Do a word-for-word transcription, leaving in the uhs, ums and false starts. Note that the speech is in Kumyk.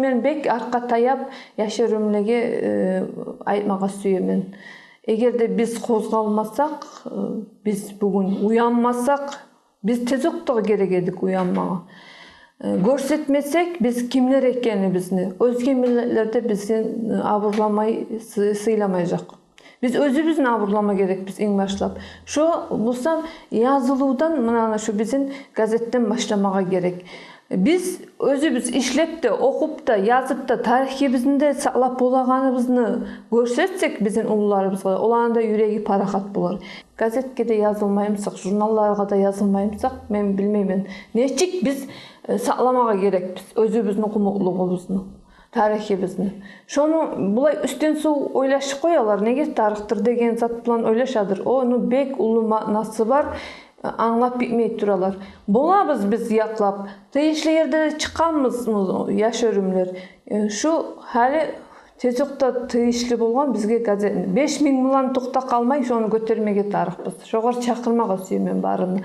Мен бек артгъа таяп, яш оьрюмлеге, э, айтмагъа сюемен. Эгер де биз къозгъалмасакъ, э, биз бугюн уянмасакъ, биз тезокъ да герек эдик уянмагъа. Э, гёрсетмесек биз кимлер экенибизни, оьзге миллетлер де бизин, э, абурламай, сы-, сыйламайжакъ. Биз оьзюбюзню абурлама герекбиз инг башлап. Шо буса язылывдан, мына, мына шо бизин газетден башламагъа герек. Биз оьзюбюз ишлеп де, охуп да, язып да, тарихибизни де сакълап болагъаныбызны гёрсетсек бизин уллуларыбызгъа, оланы да юреги парахат болар. Газетге де язылмаймысакъ, журналларгъа да язылмаймысакъ, мен билмеймен, нечик биз, э, сакъламагъа герекбиз оьзюбюзню къумукълугъубузну, тарихибизни. Шону булай уьстден-сув ойлашып къоялар. Неге тарыхдыр деген зат булан ойлашадыр. Ону бек уллу маънасы бар, англап битмей туралар. Болабыз биз якълап. Тийишли ерде де чыкъгъанбызмы, яш оьрюмлер? Э, шу гьали тезокъда тийишли болгъан бизге газетни. Беш минг булан токътап къалмай, шону гётермеге тарыкъбыз. Шогъар чакъырмагъа сюемен барын да.